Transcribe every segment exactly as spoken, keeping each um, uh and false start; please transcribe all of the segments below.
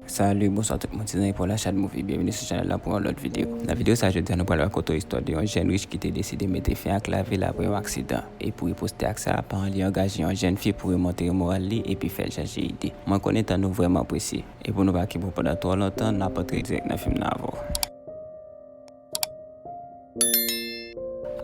Salut, bonswa tout moun, se zanmi pa w la, Shad Movie. Byenveni sou chanèl la pou yon lòt videyo. Nan videyo sa jodi a, nou pral rakonte w istwa de yon jèn rich ki te deside mete fen ak lavi l apre yon aksidan. E pou riposte ak sa, paran li angaje yon jèn fi pou remonte moral li epi fè l chanje ide. Mwen konnen tan nou vrèman presye. E pou nou pa kenbe w pandan twò lontan, n ap antre dirèk nan fim nan avè w.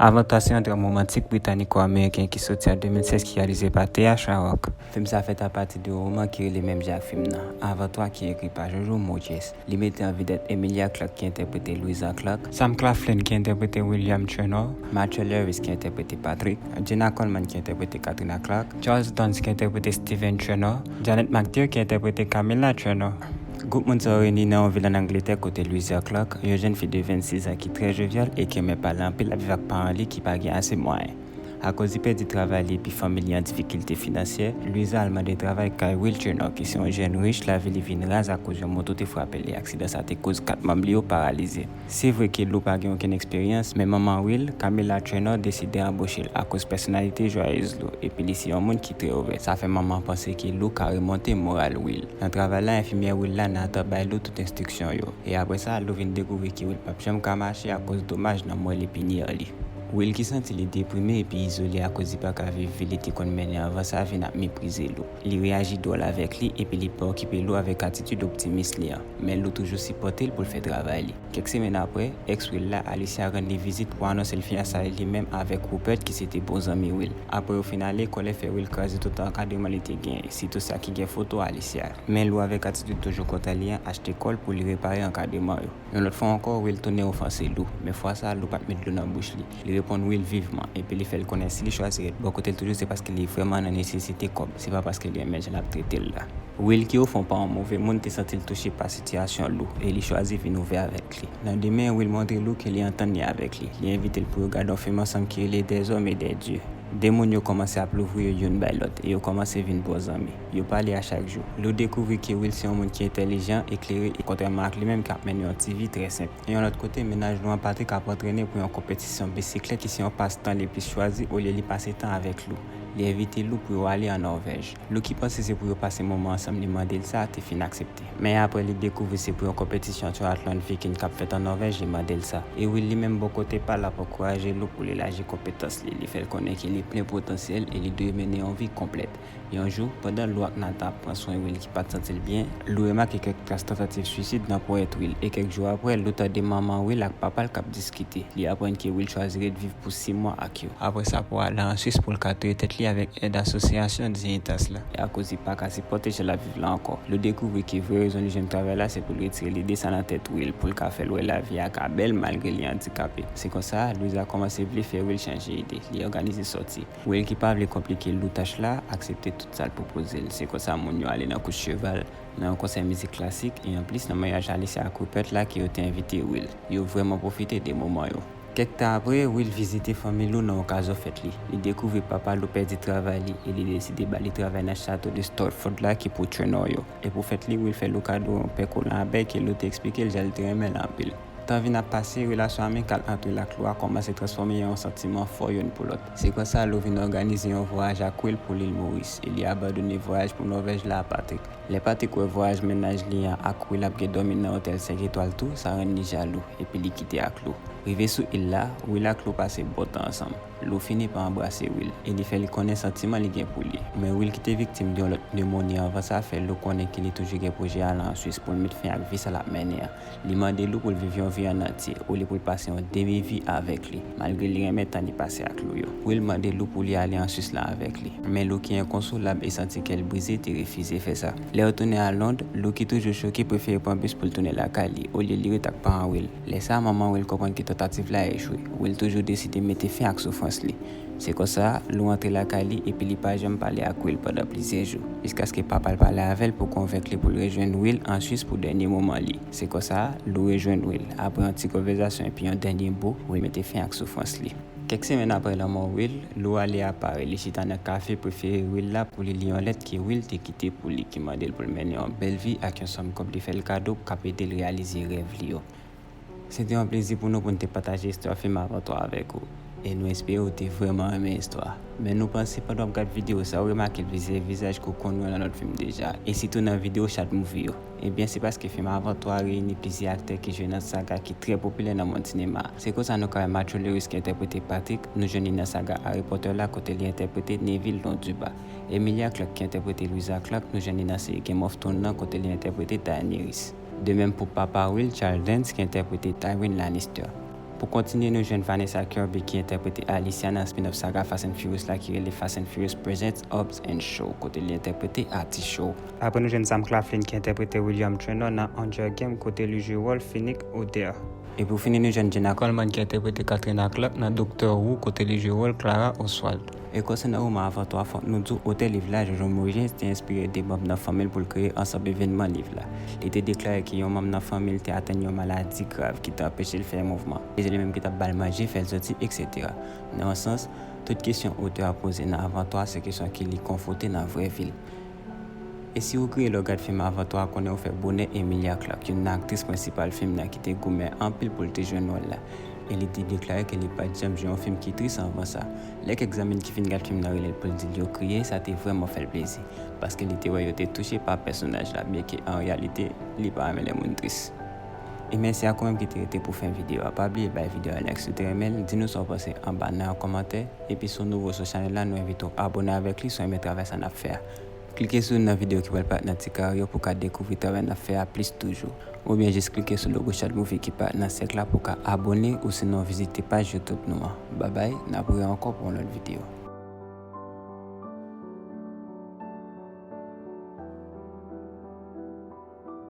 Avatar se yon dram womantik britaniko-ameriken ki soti an de mil sèz ki reyalize pa Thea Sharrock. Fim sa fèt apati de yon woman ki rele menm jan ak fim nan, Avatar, ki ekri pa Jojo Moyes. Li mete an vedèt Emilia Clarke ki entèprete Louisa Clarke, Sam Claflin ki entèprete William Traynor, Matthew Lewis ki entèprete Patrick, Jenna Coleman ki entèprete Katrina Clarke, Charles Dance ki entèprete Steven Traynor, Janet McTeer ki entèprete Camilla Traynor. Gwoup moun sa yo reyini nan yon vil ann Angletè kote Louisa Clarke, yon jèn fi de vennsis an ki trè jovyal e ki renmen pale anpil, ap viv ak paran li ki pa gen ase mwayen. Akoz li pèdi travay li epi fanmi li an difikilte finansyè, Louisa al mande travay kay Will Traynor, ki se yon jèn rich lavi li vin raz akoz yon moto te frape l e aksidan sa te koz kat manm li yo paralize. Se vre ke Lou pa gen okenn eksperyans, men manman Will, Camilla Traynor, deside anboche l akoz pèsonalite jwayèz Lou, epi li se yon moun ki trè ouvè. Sa fè manman an panse ke Lou ka remonte moral Will. Nan travay la, enfimyè Will la, Nathan, bay Lou tout enstriksyon yo. E apre sa, Lou vin dekouvri ke Will p ap janm ka mache akoz domaj nan mwen li epi nè li. Will ki santi li deprime epi izole akoz li pa ka viv vi li te konn mennen anvan sa vin ap meprize Lou. Li reyaji dwòl avèk li epi li pa okipe Lou avèk atitid optimis li an, men Lou toujou sipòte l pou l fè travay li. Kèk semèn apre, èks Will la, Alicia, rann li vizit pou anonse l fiyansay li menm avèk Rupert ki se te bon zanmi Will. Apre yo fin ale, kòlè fè Will kraze tout ankadreman li te genyen, sitou sa ki gen foto Alicia. Men Lou avèk atitid toujou kontan li an achte kòl pou li repare ankadreman yo. Yon lòt fwa ankò, Will tounen ofanse Lou, men fwa sa a, Lou pa t met dlo nan bouch li. Li reponn Will vivman, epi li fè l konnen si li chwazi ret bò kote l toujou, se paske li vrèman nan nesesite kòb, se pa paske li renmen jan l ap trete l la. Will, ki ofon pa yon move moun, te santi l touche pa sitiyasyon Lou, e li chwazi vin ouvè avèk li. Nan demen, Will montre Lou ke li antann li avèk li. Li envite l pou yo gade yon fim ansanm ki rele Des Hommes et des Dieux. De moun yo kòmanse ap louvri yo youn bay lòt, e yo kòmanse vin bon zanmi. Yo pale a chak jou. Lou dekouvri ke Will se yon moun ki entèlijan, eklere, e kontrèman ak li menm ki ap mennen yon ti vi trè senp. E yon lòt kote, mennaj Lou an, Patrick, ap antrene pou yon konpetisyon bisiklèt ki se yon pastan li plis chwazi olye li pase tan avèk Lou. Li envite Lou pou yo ale an Nòvèj. Lou, ki panse se pou yo pase moman ansanm li mande l sa, te fin aksepte. Men apre li dekouvri se pou yon konpetisyon Triathlon Viking k ap fèt an Nòvèj li mande l sa. E Will li menm bò kote pa l ap ankouraje Lou pou l elaji konpetans li. Li fè l konnen ke li plen potansyèl e li dwe mennen yon vi konplèt. Yon jou, pandan Lou ak Nathan ap pran swen Will ki pa t santi l byen, Lou remake kèk tras tantativ swisid nan ponyèt Will, e kèk jou apre, Lou tande manman Will ak papa l k ap diskite. Li aprann ke Will chwazi ret viv pou sis mwa ak yo. Apre sa, pou ale an Swis pou l ka touye tèt li avèk èd asosyasyon Dignitas la. E akoz li pa ka sipòte jan l ap viv la ankò, Lou dekouvri ke vrè rezon li jwenn travay la se pou l retire lide sa nan tèt Will, pou l ka fè l wè lavi a ka bèl malgre li andikape. Se konsa, Louisa kòmanse vle fè Will chanje ide. Li òganize sòti. Will, ki pa vle konplike Lou tach la, aksepte tout sa l pwopoze l. Se konsa moun yo ale nan kous cheval, nan yon konsè mizik klasik, e anplis nan maryaj Alicia ak Rupert la ke yo te envite Will. Yo vrèman pwofite de moman yo. Kèk tan apre, Will vizite fanmi Lou nan okazyon fèt li. Li dekouvri papa Lou pèdi travay li e li deside ba li travay nan chato de Stortford la ki pou Traynor yo. E pou fèt li, Will fè Lou kado yon pè kolan abèy ke Lou te eksplike l jan l te renmen l anpil. Tan vin ap pase, relasyon amikal ant Will ak Lou a kòmanse transfòme an yon santiman fò youn pou lòt. Se konsa, Lou vin òganize yon vwayaj ak Will pou lil Moris, e li abandone vwayaj pou Nòvèj la a Patrick. Lè Patrick wè vwayaj mennaj li an ak Will ap gen dòmi nan otèl senk etwal tou, sa rann li jalou, epi li kite ak Lou. Rive sou il la, Will ak Lou pase bon tan ansanm. Lou fini pa anbrase Will, e li fè li konnen santiman li gen pou li. Men Will, ki te viktim de yon lòt nemoni anvan sa, fè Lou konnen ke li toujou gen pwojè ale an Swis pou l met fen ak vi sa l ap mennen an. Li mande Lou pou l viv yon vi an antye, olye pou l pase yon demi vi avèk li, malgre li renmen tan li pase ak Lou yo. Will mande Lou pou li ale an Swis la avèk li. Men Lou, ki enkonsolab e santi kè l brize, te refize fè sa. Lè yo tounen a Lond, Lou, ki toujou choke, prefere pran bis pou l tounen lakay li, olye li ret ak paran Will. Lè sa a, manman Will konprann ke tantativ la echwe. Will toujou deside mete fen ak soufrans li. Se konsa, Lou antre lakay li epi li pa janm pale ak Will pandan plizyè jou, jiskaske papa l pale avè l pou konvenk li pou l rejwenn Will an Swis pou dènye moman li. Se konsa, Lou rejwenn Will. Apre yon ti konvèsasyon epi yon dènye bo, Will mete fen ak soufrans li. Kèk semèn apre lanmò Will, Lou ale a Pari. Li chita nan kafe prefere Will la pou li li yon lèt ke Will te kite pou li, ki mande l pou l mennen yon bèl vi ak yon sòm kòb li fè l kado k ap ede l reyalize rèv li yo. Se te yon plezi pou nou pou n te pataje istwa fim Avatar avèk ou. E nou espere ou te vrèman renmen istwa. Men nou panse pandan w ap gad videyo sa, ou remake plizyè vizaj ke w konn wè nan lòt fim deja, e sitou nan videyo Shadmovie yo. Ebyen, se paske fim Avantou a reyini plizyè aktè ki jwe nan saga ki trè popilè nan mond sinema a. Se konsa nou ka wè Matthew Lewis ki entèprete Patrick, nou jwenn li nan saga Harry Potter la kote li entèprete Neville Londubat. Emilia Clarke ki entèprete Lysa Clark, nou jwenn li nan seri Game of Thrones nan kote li entèprete Daenerys. De menm pou Papa Will, Charles Dance ki entèprete Tywin Lannister. Pou kontinye, nou jwenn Vanessa Kirby ki entèprete Alicia nan spin-off saga Fast and Furious la ki rele Fast and Furious Presents Hobbs and Shaw, kote li entèprete Artie Shaw. Apre nou jwenn Sam Claflin ki entèprete William Traynor nan Hunger Games kote li jwe wòl Finnick Odair. E pou fini, nou jwenn Jenna Coleman ki entèprete Katrina Clark nan Doctor Who kote li jwe wòl Clara Oswald. E konsènan woman Avantou a, fòk nou di w otè liv la, Jojo Moïse, te enspire de manm nan fanmi l pou l kreye ansanm evènman liv la. Li te deklare ke yon manm nan fanmi l te atenn yon maladi grav ki te anpeche l fè mouvman. E se li menm ki t ap ba l manje, fè l soti, et cetera. Nan yon sans, tout kesyon otè a poze nan Avantou a se kesyon ke li konfwonte nan vrè vi l. E si ou kriye lè w gad fim Avantou a, konnen ou fè bonè Emilia Clarke, youn nan aktris prensipal fim nan ki te goumen anpil pou l te jwenn wòl la. E li te deklare ke li pa t janm jwe yon fim ki tris anvan sa. Lè kèk zanmi l ki fin gad fim nan rele l pou l di l yo kriye, sa te vrèman fè l plezi, paske li te wè yo te touche pa pèsonaj la, byenke an reyalite, li pa renmen lè moun tris. E mèsi ak ou menm ki te rete pou fen videyo a. Pa bliye bay videyo a like si w te renmen l, di nou sa w panse anba nan yon kòmantè, epi si w nouvo sou chanèl la, nou envite w abòne avèk li si w renmen travay sa n ap fè a. Klike sou youn nan videyo ki pral parèt nan ti kare yo pou w ka dekouvri travay n ap fè a plis toujou. Oubyen jis klike sou logo Shadmovie ki parèt nan sèk la pou w ka abòne, ou sinon vizite paj YouTube nou an. Babay, n ap rewè ankò pou yon lòt videyo.